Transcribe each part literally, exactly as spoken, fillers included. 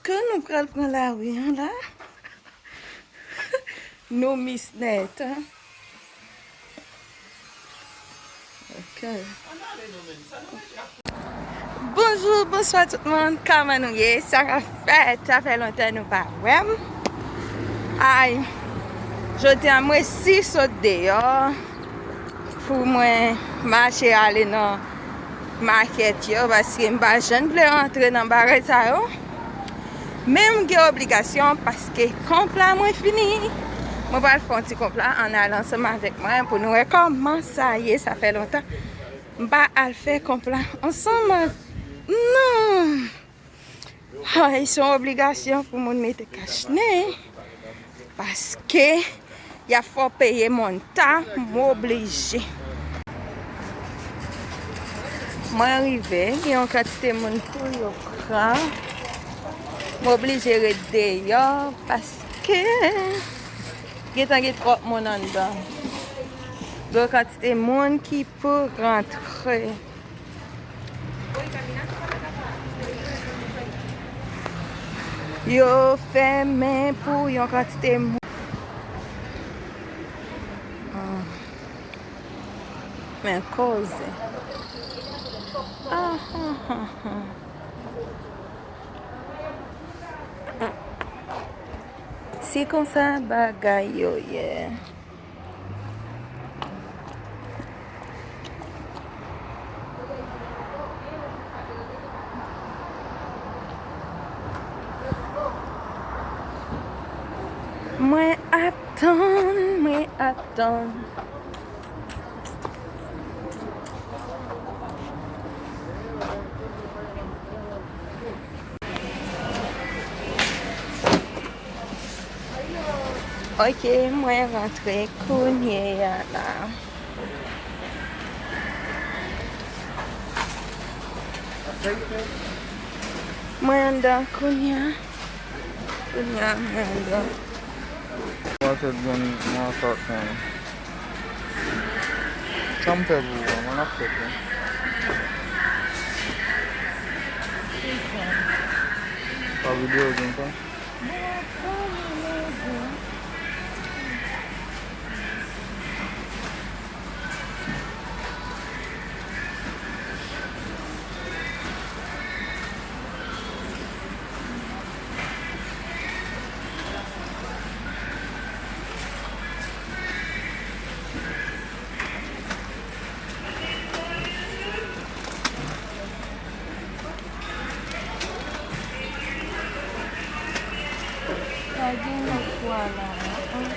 Nou pral pran lari an la. Nou mis nèt, hein? Ok. Bonjou, bonswa tout moun. Kòman nou ye? Sa k ap fèt? Sa fè lontan nou pa wè m. Ay, jodi a m resi sot deyò pou mwen mache ale nan makèt yo, paske m pa janm vle rantre nan bagay sa yo. Men m gen obligasyon paske konp la mwen fini. Mwen pral fè yon ti konp la, ann al ansanm avèk mwen pou nou wè kòman sa ye. Sa fè lontan m pa al fè konp la ansanm ak nou. Ay, se yon obligasyon pou moun mete kach nen, paske y ap fè w peye mòn ta, m oblije. Mwen rive, gen yon kantite moun pou yo pran. M oblije ret deyò, paske gentan gen twòp moun anndan. Gen yon kantite moun ki pou rantre. Yo fèmen pou yon kantite moun. Ah. Men koze. Ah, ah, ah, ah. Se konsa bagay yo ye. Mwen ap tann, mwen ap tann. Ok, mwen rantre kounye a la. Mwen anndan kounye a. Kounye a, mwen anndan. Mwen se bon, mwen sòt, mwen. Sa m fè pou ou, mwen ap fè pou ou. Pa videyo, di m sa. Pa gen lòt pwa la, non.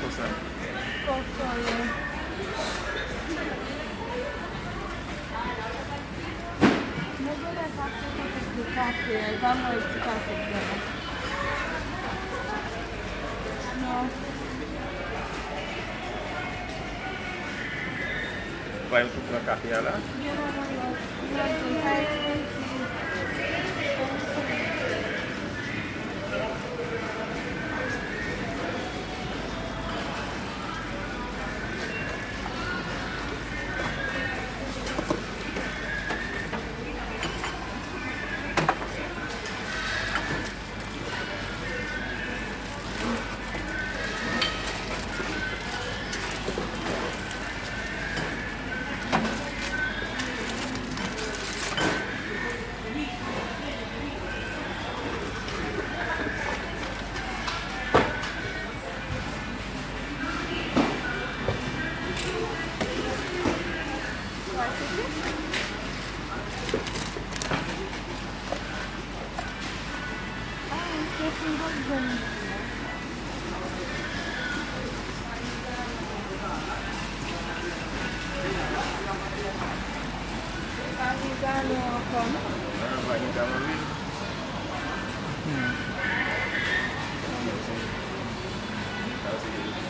Konsa. Konsa, wi. Mwen genlè pase kote de kafe a, e pa mwen ti kafe a. Non. Ou pa yon tou pran kafe a la? Gen nan mwen la. Mwen ap jwenn pa ekspendi.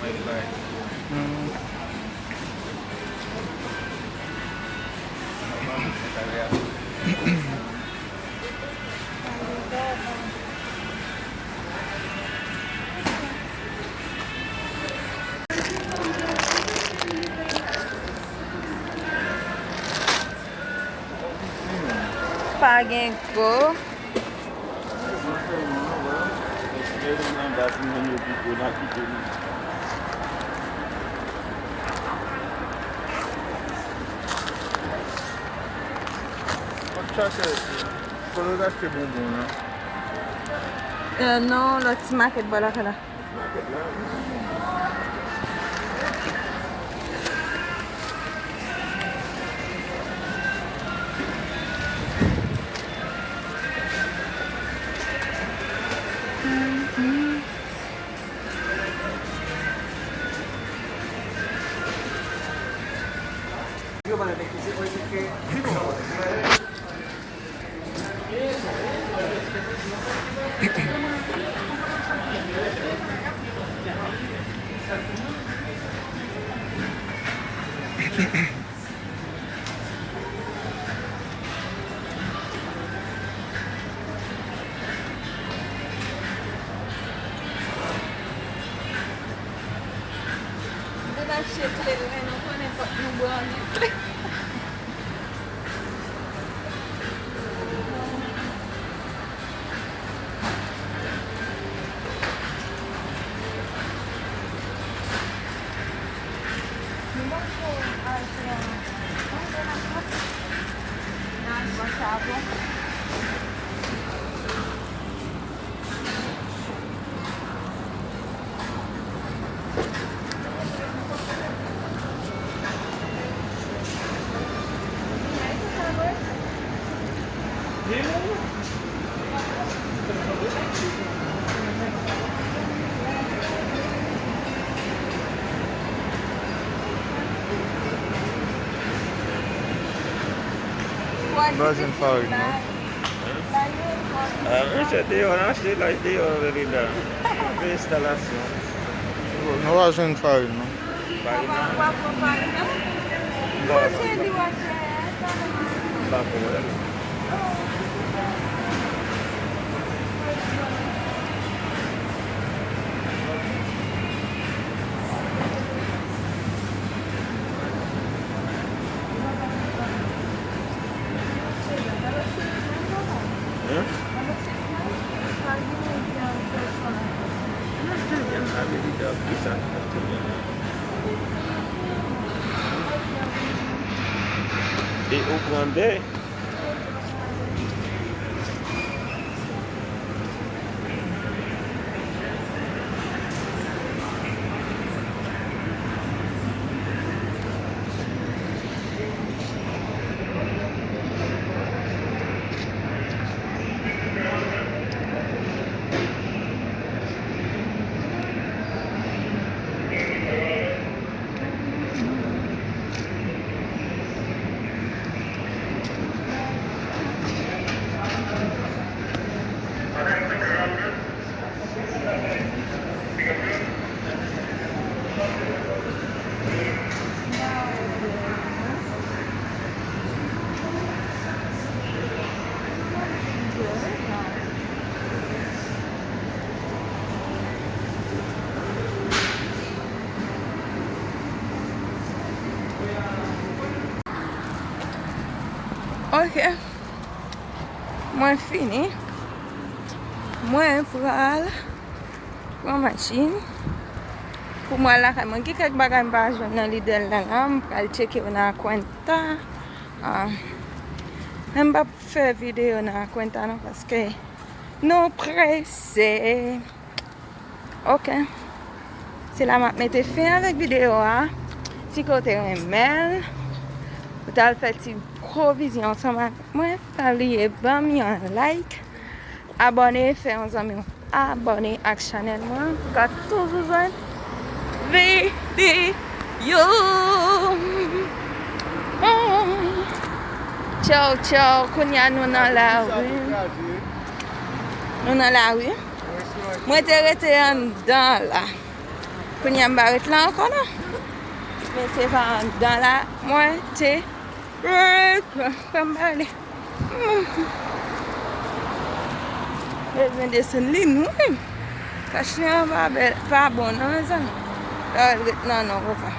Hmm. Pa gen go. Kote w achte bonbon lan? Euh, non, lòt ti makèt bò lakay la. Nou te mache kleren, nou konnen fòk nou brande kleren. M pa jwenn farin non. Ah, men se deyò, n achte laj deyò, Belinda. Fè enstalasyon. Nou pa jwenn farin non. Farin nan. Bon. M pa konnen. E ou pran de. Ok. Mwen fini. Mwen pral pran machin pou mwen al lakay mwen. Gen kèk bagay m pa jwenn nan Lidl la, la. M pral tcheke yo nan Acuantia. Ah. Men m p ap fè videyo nan Acuantia non, paske nou prese. Ok. Se la m ap mete fen avèk videyo a. Si ke w te renmen l, ou t al fè ti pwovizyon ansanm ak mwen, pa bliye ban m yon like, abòne, fè yon zanmi w abòne ak chanèl mwen pou w ka toujou jwenn videyo. Tchaw, tchaw. Kounye a nou nan lari. Nou nan lari. Mwen te rete anndan la. Kounye a m pa ret la ankò non. Men se pa anndan la mwen te ret. Fè m pale. Bezwen desann li nou menm. Kach li an pa bèl, pa bon non mezanmi. Pa ret nan non konsa.